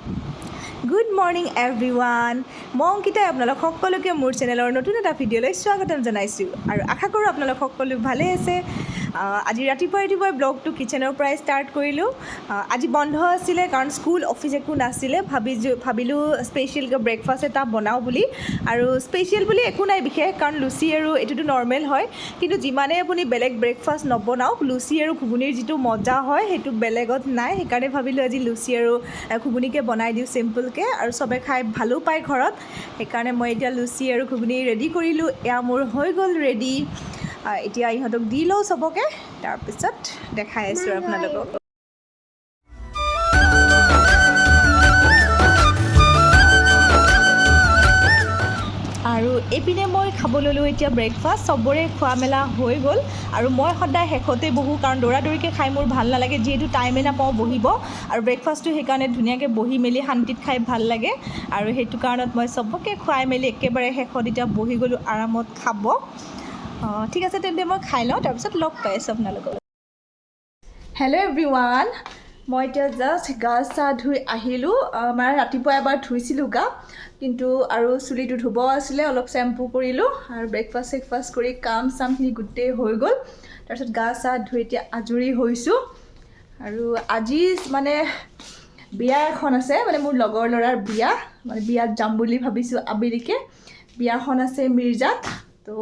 Good morning everyone, মই অংকিতাই আপোনালোক সকলোকে মোৰ চেনেলৰ নতুন এটা ভিডিঅ'লৈ স্বাগতম জনাইছোঁ আৰু আশা কৰোঁ আপোনালোক সকলো ভালেই আছে। আজি ৰাতিপুৱাই ৰাতিপুৱাই ব্লগটো কিটচেনৰ পৰাই ষ্টাৰ্ট কৰিলোঁ। আজি বন্ধ আছিলে কাৰণ স্কুল অফিচ একো নাছিলে। ভাবিলোঁ স্পেচিয়েলকৈ ব্ৰেকফাষ্ট এটা বনাওঁ বুলি। আৰু স্পেচিয়েল বুলি একো নাই বিশেষ, কাৰণ লুচি আৰু এইটোতো নৰ্মেল হয়। কিন্তু যিমানেই আপুনি বেলেগ ব্ৰেকফাষ্ট নবনাওক, লুচি আৰু ঘুগুনিৰ যিটো মজা হয়, সেইটো বেলেগত নাই। সেইকাৰণে ভাবিলোঁ আজি লুচি আৰু ঘুগুনিকে বনাই দিওঁ চিম্পলকৈ আৰু চবে খাই ভালো পায় ঘৰত। সেইকাৰণে মই এতিয়া লুচি আৰু ঘুগুনি ৰেডি কৰিলোঁ। এয়া মোৰ হৈ গ'ল ৰেডি। এতিয়া ইহঁতক দি লওঁ চবকে, তাৰপিছত দেখাই আছোঁ আপোনালোকক। আৰু এইপিনে মই খাব ল'লোঁ এতিয়া ব্ৰেকফাষ্ট। চবৰে খোৱা মেলা হৈ গ'ল আৰু মই সদায় শেষতে বহোঁ, কাৰণ দৌৰা দৌৰিকৈ খাই মোৰ ভাল নালাগে, যিহেতু টাইমে নাপাওঁ বহিব। আৰু ব্ৰেকফাষ্টটো সেইকাৰণে ধুনীয়াকৈ বহি মেলি শান্তিত খাই ভাল লাগে। আৰু সেইটো কাৰণত মই চবকে খুৱাই মেলি একেবাৰে শেষত এতিয়া বহি গ'লোঁ আৰামত খাব। অঁ, ঠিক আছে তেন্তে, মই খাই লওঁ, তাৰপিছত লগ পাই আছোঁ আপোনালোকক। হেল্ল' এভৰিৱান, মই এতিয়া জাষ্ট গা চা ধুই আহিলোঁ। মানে ৰাতিপুৱা এবাৰ ধুইছিলোঁ গা, কিন্তু আৰু চুলিটো ধুব আছিলে, অলপ চেম্পু কৰিলোঁ আৰু ব্ৰেকফাষ্ট চেকফাষ্ট কৰি কাম চামখিনি গোটেই হৈ গ'ল। তাৰপিছত গা চা ধুই এতিয়া আজৰি হৈছোঁ। আৰু আজি মানে বিয়া এখন আছে, মানে মোৰ লগৰ ল'ৰাৰ বিয়া। মানে বিয়াত যাম বুলি ভাবিছোঁ আবেলিকে। বিয়াখন আছে মিৰ্জাত। তো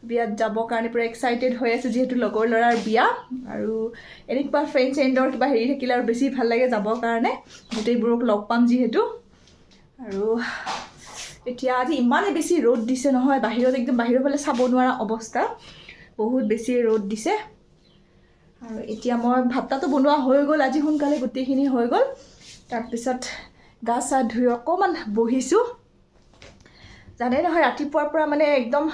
বিয়াত যাবৰ কাৰণে পূৰা এক্সাইটেড হৈ আছোঁ, যিহেতু লগৰ ল'ৰাৰ বিয়া। আৰু এনেকুৱা ফ্ৰেণ্ড চেণ্ডৰ কিবা হেৰি থাকিলে আৰু বেছি ভাল লাগে যাবৰ কাৰণে, গোটেইবোৰক লগ পাম যিহেতু। আৰু এতিয়া আজি ইমানেই বেছি ৰ'দ দিছে নহয় বাহিৰত, একদম বাহিৰৰ ফালে চাব নোৱাৰা অৱস্থা, বহুত বেছি ৰ'দ দিছে। আৰু এতিয়া মই ভাত তাতো বনোৱা হৈ গ'ল, আজি সোনকালে গোটেইখিনি হৈ গ'ল। তাৰপিছত গা চা ধুই অকণমান বহিছোঁ। জানে নহয়, ৰাতিপুৱাৰ পৰা মানে একদম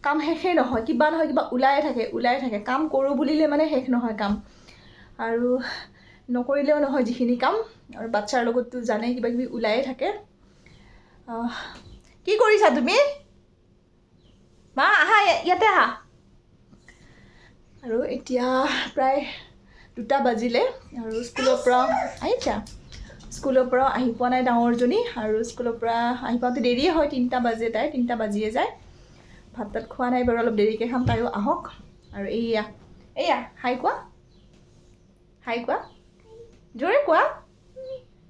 কাম শেষেই নহয়, কিবা নহয় কিবা ওলাই থাকে, ওলাই থাকে। কাম কৰোঁ বুলিলে মানে শেষ নহয় কাম, আৰু নকৰিলেও নহয় যিখিনি কাম। আৰু বাচ্ছাৰ লগততো জানে, কিবা কিবি ওলায়ে থাকে। কি কৰিছা তুমি মা? আহা, ইয়াতে আহা। আৰু এতিয়া প্ৰায় 2টা বাজিলে আৰু স্কুলৰ পৰা আহিছা, স্কুলৰ পৰা আহি পোৱা নাই ডাঙৰজনী। আৰু স্কুলৰ পৰা আহি পাওঁতে দেৰিয়ে হয়, 3টা বাজে, তাই 3টা বাজিয়ে যায়। ভাত তাত খোৱা নাই বাৰু, অলপ দেৰিকৈ খাম, তাইও আহক। আৰু এইয়া এইয়া, হাই কোৱা, হাই কোৱা, জোৰে কোৱা,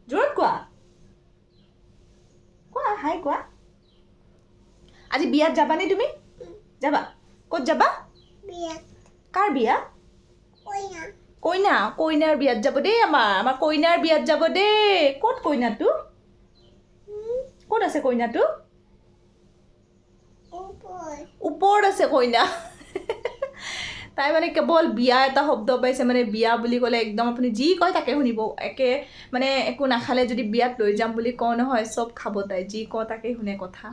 জোৰত কোৱা, কোৱা, হাই কোৱা। আজি বিয়াত যাবানে তুমি? যাবা? ক'ত যাবা? বিয়াত। কাৰ বিয়া? কইনা। কইনা, কইনাৰ বিয়াত যাব দেই। আমাৰ কইনাৰ বিয়াত যাব দেই। ক'ত কইনাটো? ক'ত আছে কইনাটো? ওপৰ। ওপৰত আছে কইনা। তাই মানে কেৱল বিয়া এটা শব্দ পাইছে, মানে বিয়া বুলি ক'লে একদম আপুনি যি কয় তাকে শুনিব। একে মানে একো নাখালে যদি বিয়াত লৈ যাম বুলি কওঁ নহয়, চব খাব তাই, যি কওঁ তাকেই শুনে কথা।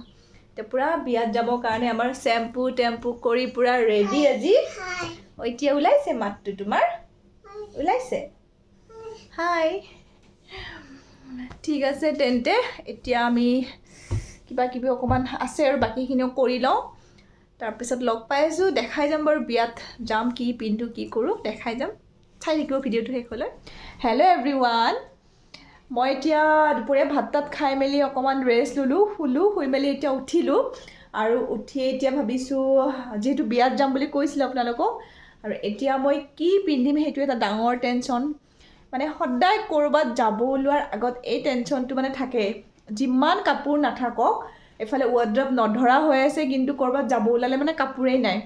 এতিয়া পূৰা বিয়াত যাবৰ কাৰণে আমাৰ চেম্পু টেম্পু কৰি পূৰা ৰেডি আজি। হাই। অ, এতিয়া ওলাইছে মাতটো তোমাৰ, ওলাইছে হাই। ঠিক আছে তেন্তে, এতিয়া আমি কিবা কিবি অকণমান আছে আৰু বাকীখিনিও কৰি লওঁ, তাৰপিছত লগ পাই আছোঁ। দেখাই যাম বাৰু, বিয়াত যাম, কি পিন্ধো কি কৰোঁ দেখাই যাম। চাই থাকিব ভিডিঅ'টো শেষলৈ। হেল্ল' এভৰিৱান, মই এতিয়া দুপৰীয়া ভাত তাত খাই মেলি অকণমান ৰেষ্ট ল'লোঁ, শুলোঁ, শুই মেলি এতিয়া উঠিলোঁ। আৰু উঠি এতিয়া ভাবিছোঁ, যিহেতু বিয়াত যাম বুলি কৈছিলোঁ আপোনালোকক, আৰু এতিয়া মই কি পিন্ধিম সেইটো এটা ডাঙৰ টেনশ্যন। মানে সদায় ক'ৰবাত যাব ওলোৱাৰ আগত এই টেনশ্যনটো মানে থাকে। যিমান কাপোৰ নাথাকক, এইফালে ৱাৰ্ড্ৰব নধৰা হৈ আছে, কিন্তু ক'ৰবাত যাব ওলালে মানে কাপোৰেই নাই,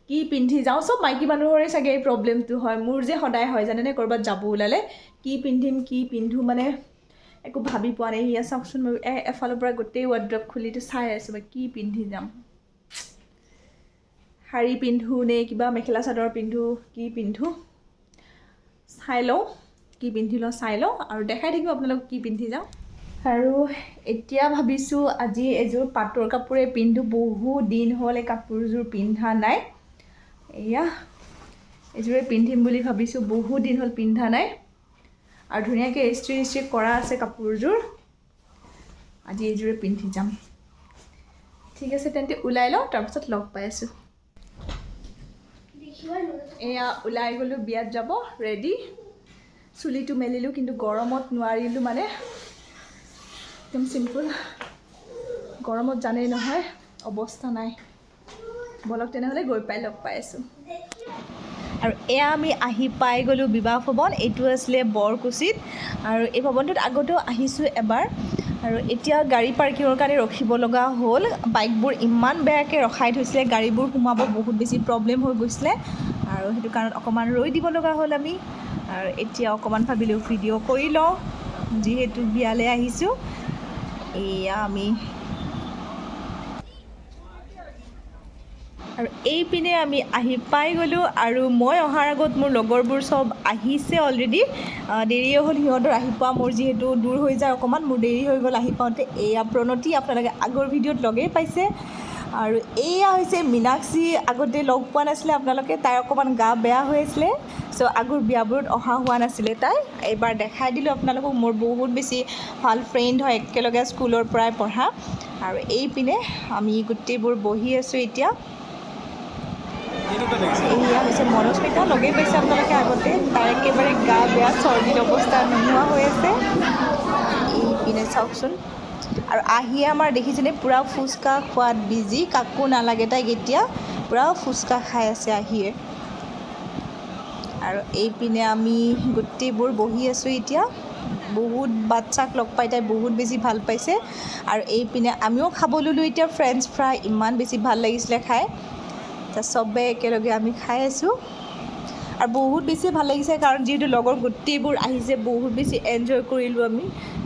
কি পিন্ধি যাওঁ। চব মাইকী মানুহৰে চাগে এই প্ৰব্লেমটো হয়। মোৰ যে সদায় হয় জানেনে, ক'ৰবাত যাব ওলালে কি পিন্ধিম, কি পিন্ধো, মানে একো ভাবি পোৱা নাই। ইয়া চাওকচোন, মই এফালৰ পৰা গোটেই ৱাৰ্ড্ৰব খুলিটো চাই আছোঁ, মই কি পিন্ধি যাম। শাৰী পিন্ধো নে কিবা মেখেলা চাদৰ পিন্ধো, কি পিন্ধো চাই লওঁ, কি পিন্ধি লওঁ চাই লওঁ আৰু দেখাই থাকিম আপোনালোক কি পিন্ধি যাওঁ। আৰু এতিয়া ভাবিছোঁ আজি এযোৰ পাটৰ কাপোৰে পিন্ধো, বহুত দিন হ'ল এই কাপোৰযোৰ পিন্ধা নাই। এয়া এযোৰে পিন্ধিম বুলি ভাবিছোঁ, বহুত দিন হ'ল পিন্ধা নাই। আৰু ধুনীয়াকৈ ইস্ত্ৰি ইস্ত্ৰি কৰা আছে কাপোৰযোৰ, আজি এইযোৰে পিন্ধি যাম। ঠিক আছে তেন্তে, ওলাই লওঁ, তাৰপিছত লগ পাই আছোঁ। এয়া ওলাই গ'লোঁ বিয়াত যাব, ৰেডি। চুলিটো মেলিলোঁ, কিন্তু গৰমত নোৱাৰিলোঁ, মানে একদম চিম্পুল। গৰমত জানেই নহয়, অৱস্থা নাই। ব'লক তেনেহ'লে, গৈ পাই লগ পাই আছোঁ। আৰু এয়া আমি আহি পাই গ'লোঁ বিবাহ ভৱন। এইটো আছিলে বৰকুচিত আৰু এই ভৱনটোত আগতেও আহিছোঁ এবাৰ। আৰু এতিয়া গাড়ী পাৰ্কিঙৰ কাৰণে ৰখিব লগা হ'ল। বাইকবোৰ ইমান বেয়াকৈ ৰখাই থৈছিলে, গাড়ীবোৰ সোমাব বহুত বেছি প্ৰব্লেম হৈ গৈছিলে আৰু সেইটো কাৰণত অকণমান ৰৈ দিব লগা হ'ল আমি। আৰু এতিয়া অকণমান ভাবিলোঁ ভিডিঅ' কৰি লওঁ, যিহেতু বিয়ালৈ আহিছোঁ। এয়া আমি আৰু এইপিনে আমি আহি পাই গ'লোঁ। আৰু মই অহাৰ আগত মোৰ লগৰবোৰ চব আহিছে অলৰেডি। দেৰিয়ে হ'ল সিহঁতৰ আহি পোৱা। মোৰ যিহেতু দূৰ হৈ যায় অকণমান, মোৰ দেৰি হৈ গ'ল আহি পাওঁতে। এয়া প্ৰণতি, আপোনালোকে আগৰ ভিডিঅ'ত লগেই পাইছে। আৰু এয়া হৈছে মীনাক্ষী, আগতে লগ পোৱা নাছিলে আপোনালোকে। তাইৰ অকণমান গা বেয়া হৈ আছিলে, চ' আগৰ বিয়াবোৰত অহা হোৱা নাছিলে তাই। এইবাৰ দেখাই দিলোঁ আপোনালোকক। মোৰ বহুত বেছি ভাল ফ্ৰেণ্ড হয়, একেলগে স্কুলৰ পৰাই পঢ়া। আৰু এইপিনে আমি গোটেইবোৰ বহি আছোঁ এতিয়া। এয়া হৈছে মনস্মিতা, লগেই পাইছে আপোনালোকে আগতে। তাৰ একেবাৰে গা বেয়া, চৰ্দিত অৱস্থা নোহোৱা হৈ আছে। এইপিনে চাওকচোন। আৰু আহিয়ে আমাৰ দেখিছেনে, পূৰা ফুচকা খোৱাত বিজি। কাকো নালাগে তাইক এতিয়া, পূৰা ফুচকা খাই আছে আহিয়ে। আৰু এইপিনে আমি গোটেইবোৰ বহি আছোঁ এতিয়া। বহুত বাচ্ছাক লগ পাই তাই বহুত বেছি ভাল পাইছে। আৰু এইপিনে আমিও খাব ল'লোঁ এতিয়া ফ্ৰেঞ্চ ফ্ৰাই। ইমান বেছি ভাল লাগিছিলে খাই। চবে একেলগে আমি খাই আছোঁ আৰু বহুত বেছি ভাল লাগিছে, কাৰণ যিহেতু লগৰ গোটেইবোৰ আহিছে, বহুত বেছি এনজয় কৰিলোঁ আমি।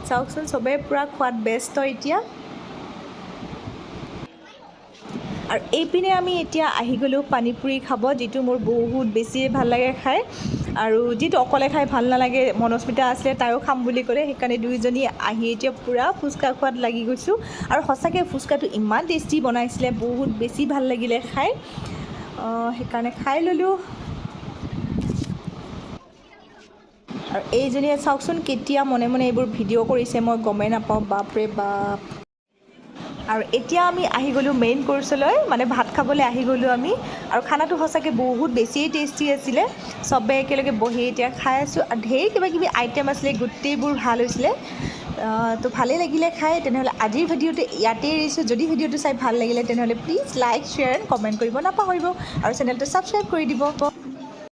চাওকচোন, চবে পূৰা খোৱাত ব্যস্ত এতিয়া। আৰু এইপিনে আমি এতিয়া আহি গ'লোঁ পানীপুৰি খাব, যিটো মোৰ বহুত বেছিয়ে ভাল লাগে খাই। আৰু যিটো অকলে খাই ভাল নালাগে, মনস্মিতা আছিলে, তাইও খাম বুলি ক'লে, সেইকাৰণে দুয়োজনী আহি এতিয়া পূৰা ফুচকা খোৱাত লাগি গৈছোঁ। আৰু সঁচাকৈ ফুচকাটো ইমান টেষ্টি বনাইছিলে, বহুত বেছি ভাল লাগিলে খাই, সেইকাৰণে খাই ল'লোঁ। আৰু এইজনীয়ে চাওকচোন, কেতিয়া মনে মনে এইবোৰ ভিডিঅ' কৰিছে মই গমেই নাপাওঁ, বাপৰে বাপ। আৰু এতিয়া আমি আহি গ'লোঁ মেইন কৰ্চলৈ, মানে ভাত খাবলৈ আহি গ'লোঁ আমি। আৰু খানাটো সঁচাকৈ বহুত বেছিয়েই টেষ্টি আছিলে। চবে একেলগে বহি এতিয়া খাই আছোঁ। আৰু ঢেৰ কিবা কিবি আইটেম আছিলে, গোটেইবোৰ ভাল হৈছিলে, তো ভালেই লাগিলে খাই। তেনেহ'লে আজিৰ ভিডিঅ'টো ইয়াতে এৰিছোঁ। যদি ভিডিঅ'টো চাই ভাল লাগিলে, তেনেহ'লে please like, share and comment কৰিব নাপাহৰিব আৰু চেনেলটো ছাবস্ক্ৰাইব কৰি দিব।